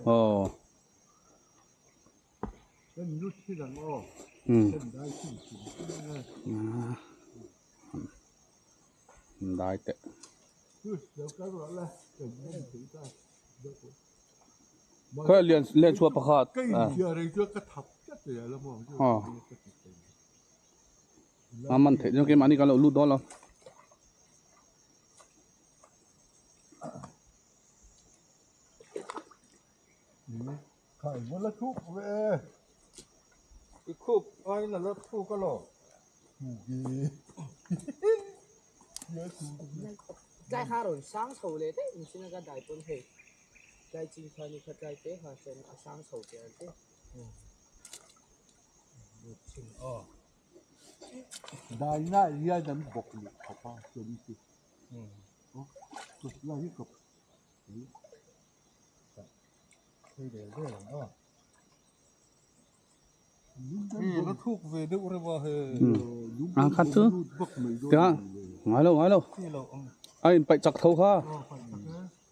Aw. Um. Dai teh. Kha lian lian chhuah pakhat. Aw. A man theih chuan keimahni kan lo lut dawn lo. Ang khat chu tia ngai lo ngai lo a in paih chak tho kha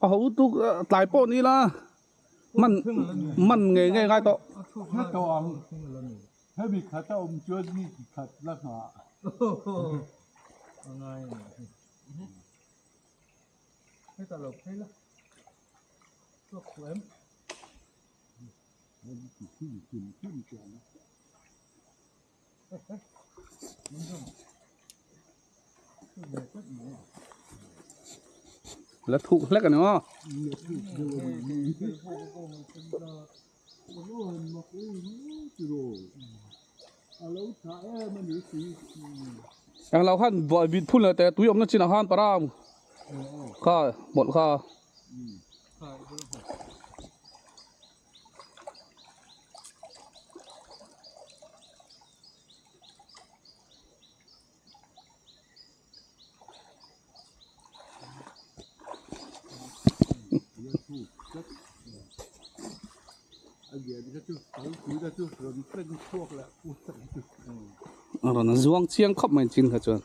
a ho tuk tlai pawh ni la man man ngei ngei ngai tawh. Hemi khat a awm chuan mi chi khat la nghah. La thuk hlek a ni maw. Englo khan buai bit phun leh teh tui awmna chinah khan para kha mawlh kha. A rawn zuang chiang khawp mai chin kha chuan.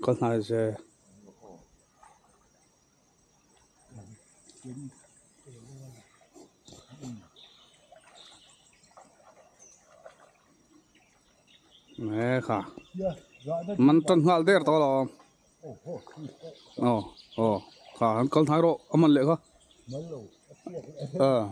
Kal hnai se. Nge kha. Man tan nghal der tawh alawm. Aw aw kha an kal hnai rawh a man leh kha. Aw.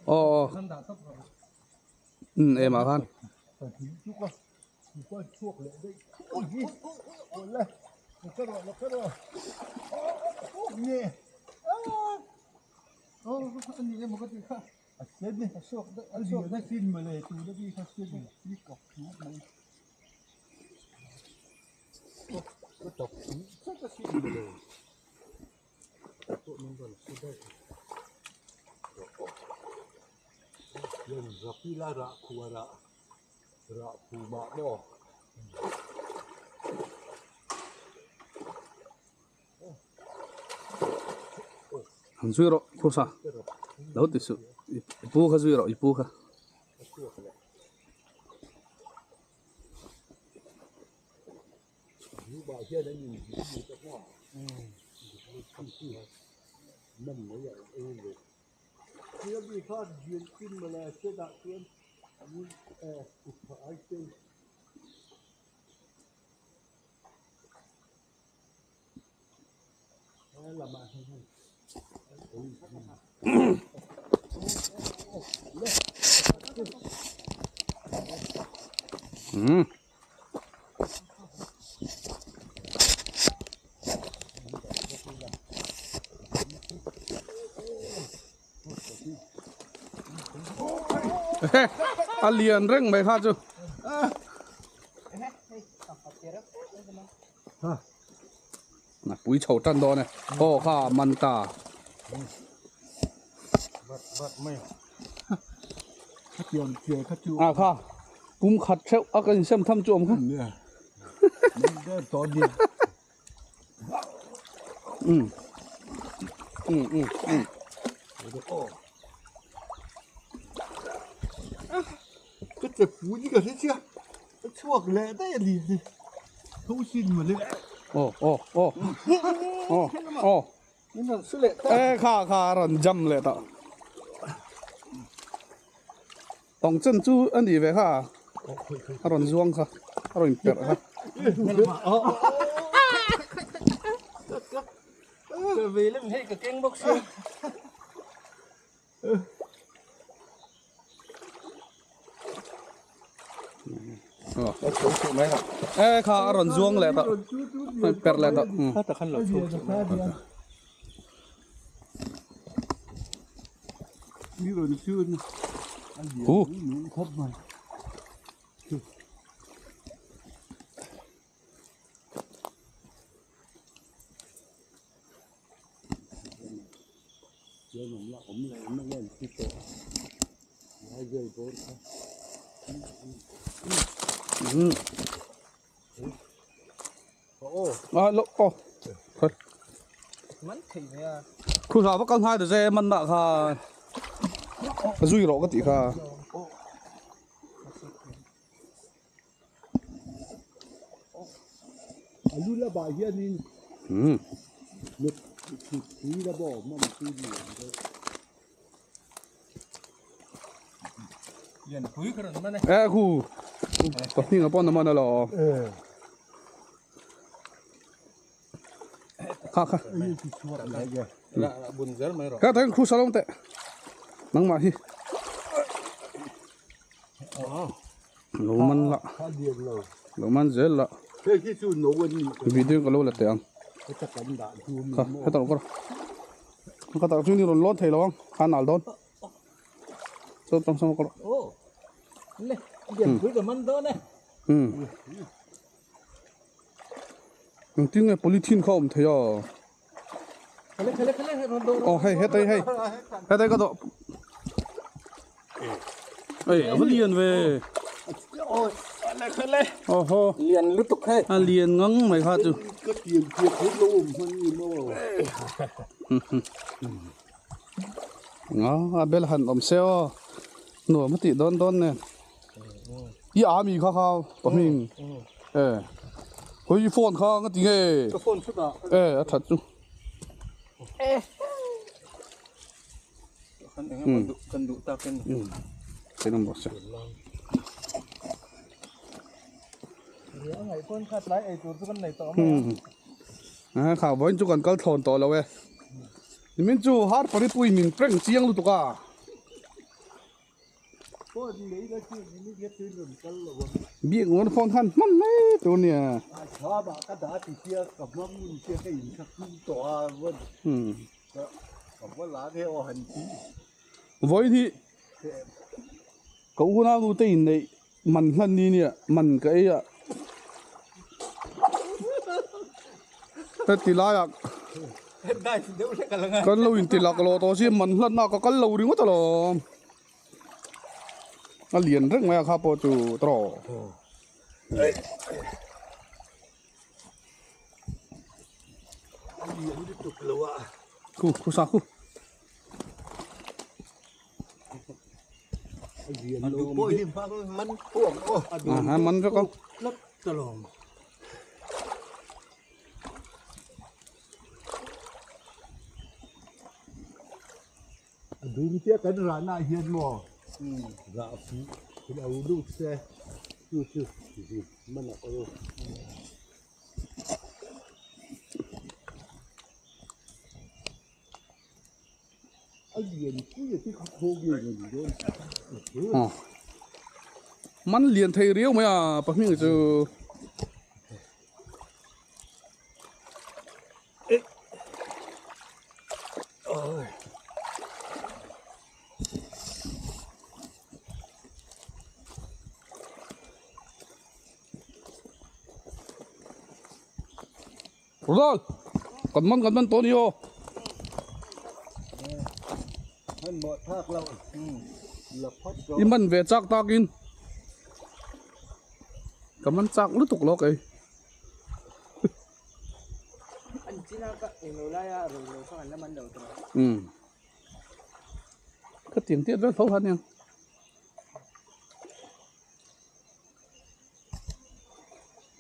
Aw aw um em ah khan. Han zui rawh Khusa lo ti suh i pu kha zui rawh i pu kha. Umm. A lian reng mai kha chu. Na pui chho tan dawn e. Aw kha man ta. A kha pum khat theuh a ka insem tham chu awm kha. Um um um um Ka che pui ni ka hre chiah ka chhuak leh daih a ni tho sin mawle. Aw aw aw aw aw e kha kha a rawn jump leh tawh. Tawng chen chu a nih ve kha a rawn zuang kha a rawn perh kha. E kha a rawn zuang leh tawh perh leh tawh. Hu. À, lộ, ô. Thôi. Khu sa vak kal hnai ta che man na kha zui rawh ka tih kha. Alu la bah hianin thut la bawm a mi chu ni ang deuh. E khu pahnih a pawn a man alawm. Kha kha. Kha tang khu salom teh. Nangmah hi. Lo man la. Lo man zel la. Video ka lo la teh ang. Kha heta lo kar. Ka tak chu ni rawn lawn thei lo ang. Kha nal dawn. Chaw tang sama kar. Hmm. Engtin nge polythene kha awm thei a? Aw hei hetei hei hetei ka dawh ei a va lian ve aw haw lian lutuk hei a lian ngang mai kha chu ka tian pian thei lo awm hman ni maw nga a bel han awm se aw nuam a tih dawn dawn nen I a mi kha kha pahming e hoi i phone kha nga ti nge ka phone chut ah e a that chu e kan eng emaw duh kan duh tak in theih awm bawk se a ngaih pawn kha tlai ei tur chu kan nei tawh mai a kha vawiin chu kan kal thlawn tawh lo e nimin chu har paripui min prank chiang lutuk a. Biak ngawn phone khan hman mai tur nia. Vawiin hi ka unau nu te inneih man hlan ni nia man ka ei a. Heti laiah kan lo inti laklawh tawh si man hlanna ka kal lo ringawt alawm. A lian reng mai a kha pawh chu tawh. Khu khu sa khu. À, man vek ang. A dum tia kan rahna ah hian maw rah fuh thil a lut se chu chu zin man a aw. A lian pui a ti kha khawk nge ni dawn. Man lian thei riau mai a pahming chu. Rudolf kan man kan man tawh a ni aw. I man ve chak takin ka man chak lutuk lo kei. Umm ka tiang tiat vel tho kha ania.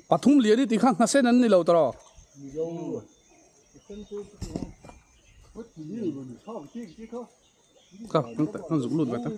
Pathum lian i tih kha nghasen an ni lo tawh. Ka ka zuk lut ve ta.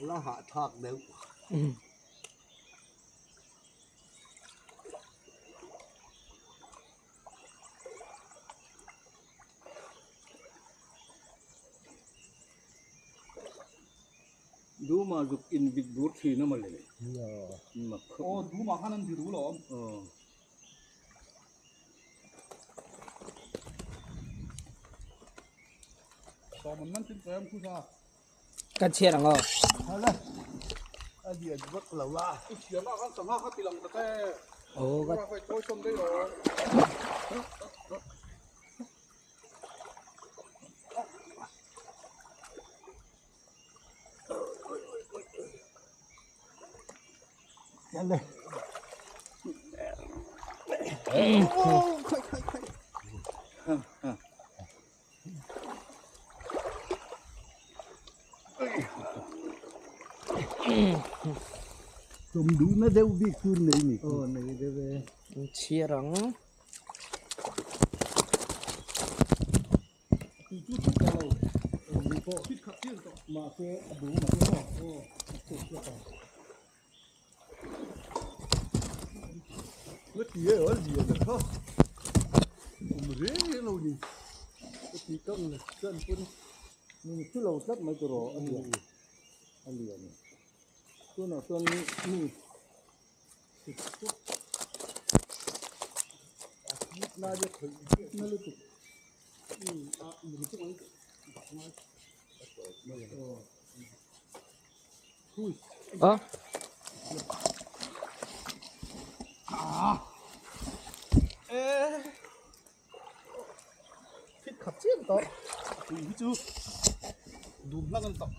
La hahthlak deuh. Duma zuk in bit bur thin a mawle. Aw duma khan an biru lo awm. Sawm an man tin tawh em khusa. Ka chhiar ang aw. Hala a lian vak lo a. I chhiar lah khan sangha kha ti lang ta che. Aw ka. Chawi sawn daih rawh. Hala. Tum duh na deuh bik chu nei ni. Aw nei deuh e. Chhiar ang. Mahse a duh mai maw. Ka ti e a lian a kha awm reng reng lo ni ka ti kang la chuan pawn min thi lo tlat mai tur aw a lian a lian tunah chuan mi na lutuk A. Thit khat chiang tawh tui hi chu dum hlak a ni tawh.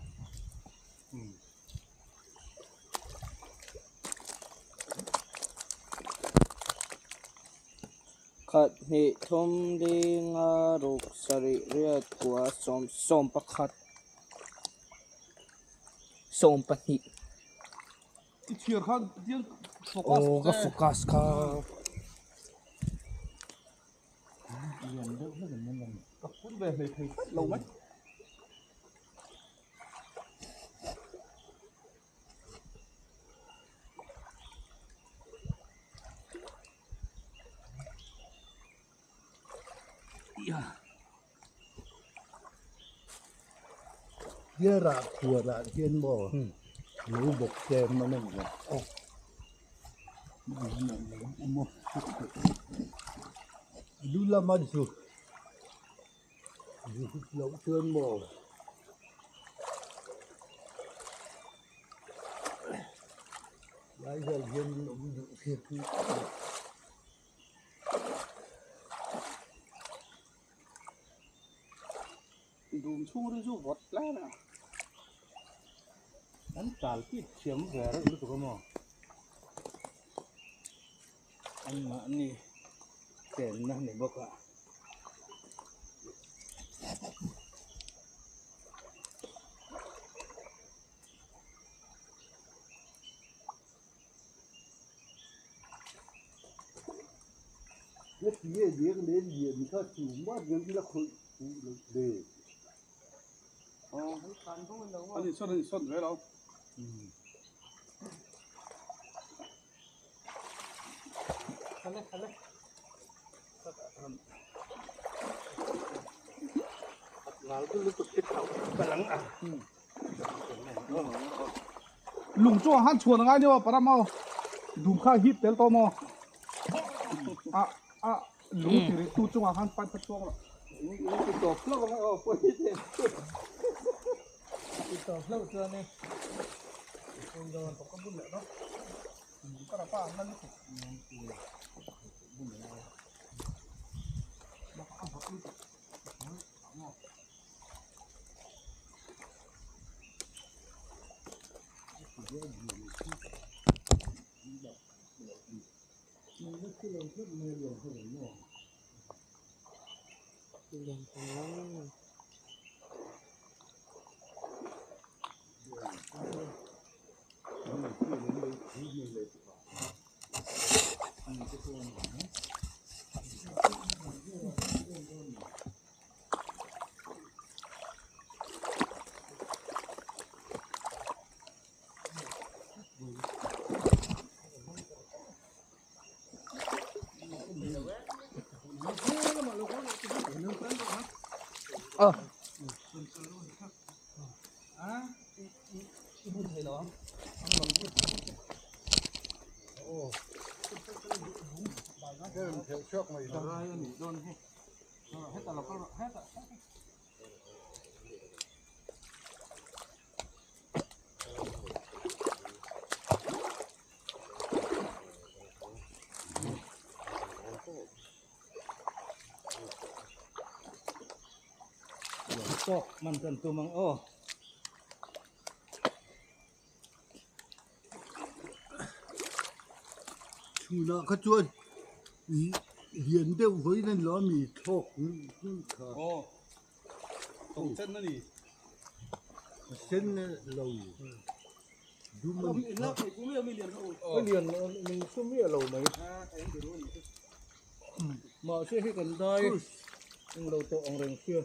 Khat hnih thum linga ruk sarih riat kua sawm sawm pakhat sawm pahnih. I chhiar khan tiang focus Aw ka focus kha. Ka phun ve hlei thei tlat lo mai. Hian rah khuar ah hian maw lo bawk te man a ni a lu lama zu zu hut loh chuan maw. Lai vel hian an awm duh thei a. Dum chhung ri chu vawt hle mai a. An tal pit thiam ve reuh lutuk a maw? An mahni chenna ni bawk a. Heti nge leng leh lian kha chu mah hian ila khawih fuh loh le. An insawn an insawn ve lo. Lung chu han chhuan angai nia param aw dum kha hip tel tawh maw a a lung ti rih tu chungah khan pan kha chuang rawh. Ti tawp hlauh ang aw pawi te ti tawp hlauh chuan e pawi dawn tawp ka bun leh dawn ka rapa an la lutuk Tawk man kan tum ang aw. Chhunah kha chuan lian deuh vawiin a ni lo a mi thlawk kha. Aw tawng chen a ni. A sen lo dum a ni kha. A lian min su miah lo mai. Mahse hei kan dai englo tawh ang reng sia.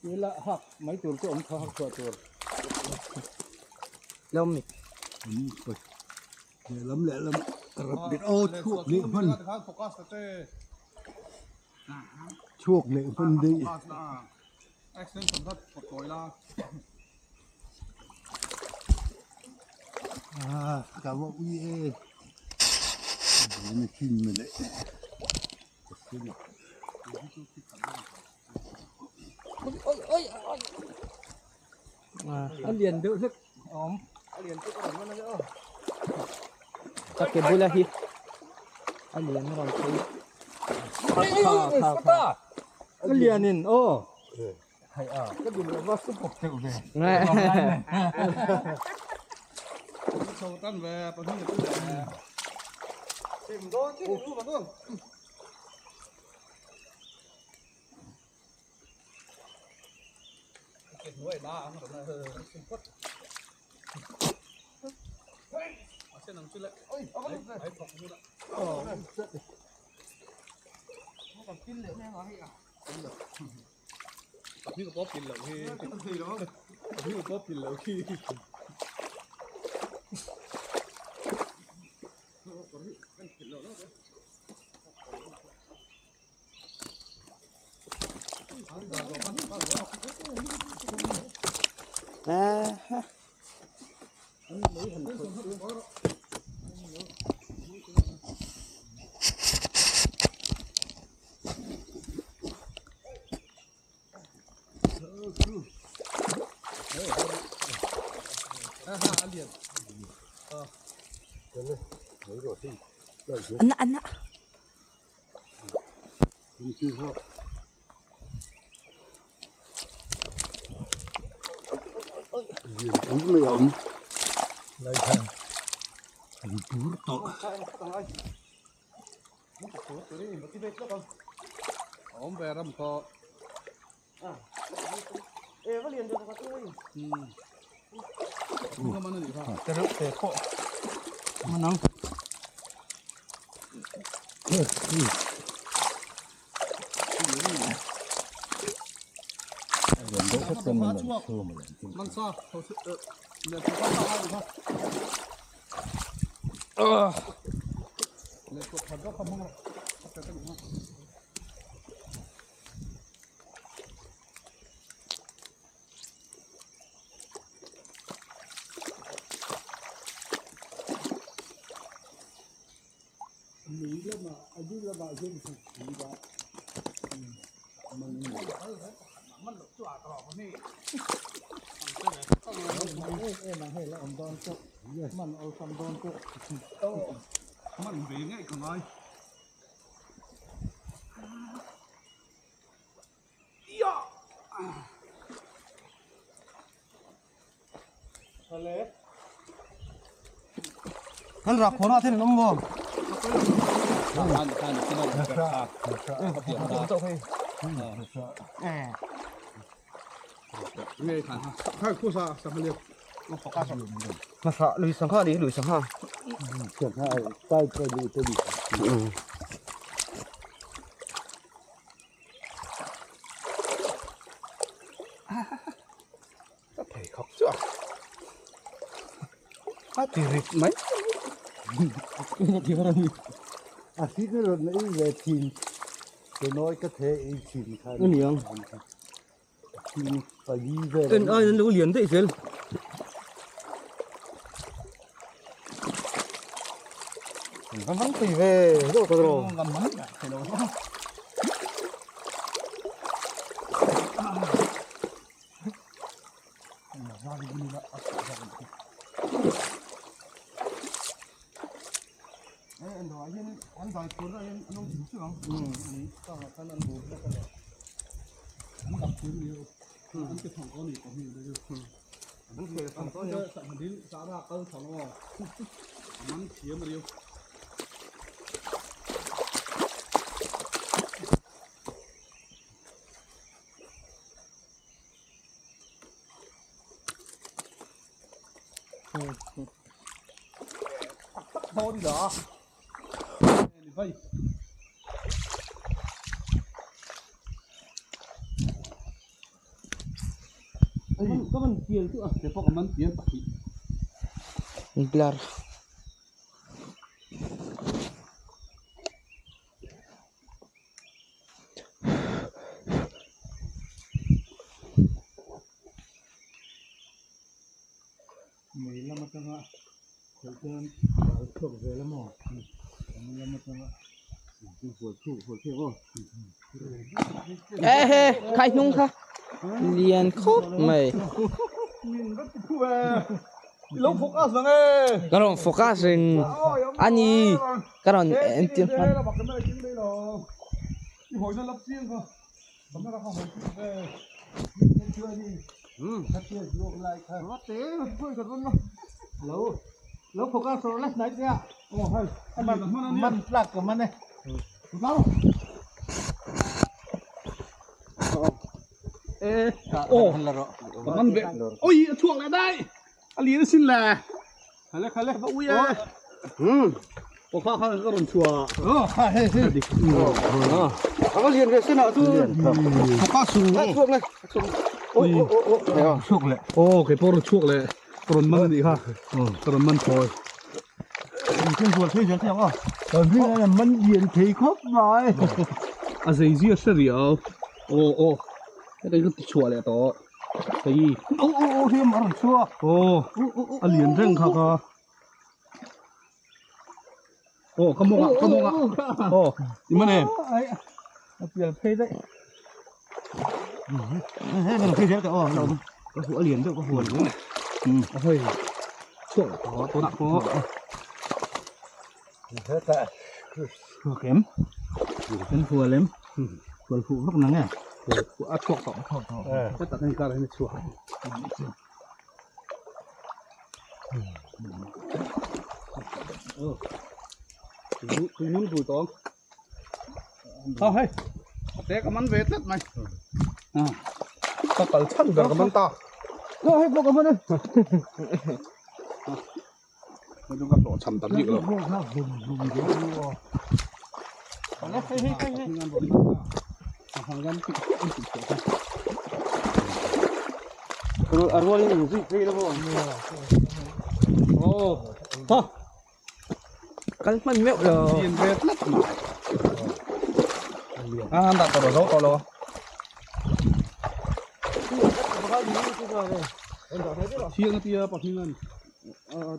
Ila hak mai tur chu awm tha hak chhuah tur. Lawm mi. Lehlam lehlam rap bit aw chhuak leh hman chhuak leh hman daih. Ah ka va ui e na chin mai leh ka sin a. A lian deuh hlek a awm. A lian chu ka rawn man a aw. Ka ke bula hi a lian a rawn phei. Kha kha kha. A lian in aw. Hai a ka dun lo va su pawp teuh ve. Chho tan ve pahnih a chu ve. Sim dawn chi ni lu dawn. Ana ana. Awm ve ram khaw. Kan rak khona then nom mo. Ma sa lui sang kha ni lui sang kha. A thi ka ron ei ve thin ke noi ka the ei thin kha Ani ang. Thin pali ve En ai lo lian dei zel. Văng văng tùy về rồi có rồi. Blar. Mei lama tanga khoi ten dal thuk ve la mo. Mei lama tanga hual thu hual thek aw. Ê hê, khai nung kha. Lian khop mày. Lâu focus là nghe. Cái đó focus rình. Anh cái đó em tiêm phát. Lâu lâu focus rồi lát nãy chưa? Man man plak ka man ne. Lâu. Ồ, man về. Ôi, chuộng lại đây. A lý xin là. Khale khale. Ui à. Có khoa khoa có rồn chùa. Ờ, hay hay. Có liền về xin nọ chứ. Focus. Chuộng này. Ôi ôi ôi. Chuộng lại. Ồ, cái bò chuộng lại. Rồn man đi ha. Rồn man thôi. Chuyên ruột thế rồi không? Còn cái này là man điện thấy khóc rồi. À gì gì sẽ điều. Ồ ồ. Cái đây cái chùa lại đó. Cái gì? Ô ô ô thêm mà chùa. Ồ, à liền rừng khá khá. Ồ, có mông ạ, có mông ạ. Ồ, đi mà nè. Ấy, nó phê đấy. Thế là phê đấy cái ồ, nó có hủa liền thôi, có hủa đúng. Ừ, hơi. Chùa đó, tôi nặng có. Thế ta. Hủa kém. Cái hủa lắm. Hủa phụ lúc nắng à. À chùa đó. Cái tận đây cái này chùa. Tụi nhún tụi to. Thôi, thế cái món về tết mày. À. Ka kal chhan ber ka man ta. No hei pawh ka man e. Ka chu ka hlawh chhan ta bik lo. A rualin in zui phei lo. Oh. Ha. Kal hman meuh lo. Lian ve tlat mai. A han dah tawh lo zo tawh lo. Thiang a tia pahnih an an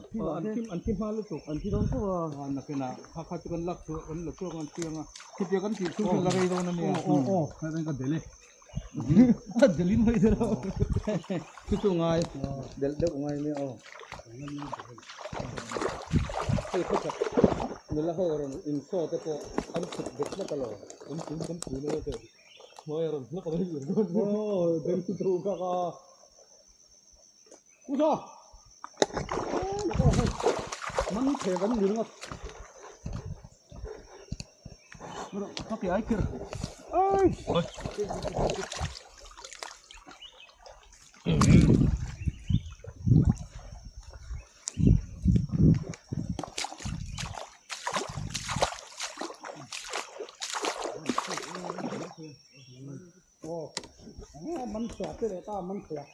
thi an thi hma lutuk an thi dawn tho a nakinah kha kha chu kan lak chu kan la chhuak an thiang a khitiang kan tih chhung la rei dawn a nia aw aw hei ka del e a delin mai te lo chu chu ngai del deuh ngai nia aw hei khaw chak nula ho rawn in saw te pawh an chhuk bet tlat a lo kan pui kan pui na te hnuai a rawn hlawk mai aw del chu ka ka Uza! Man thei kan ni ringawt. Ka ke ai kher. Ai! Aw, man chhuah te leh ta man chhuah.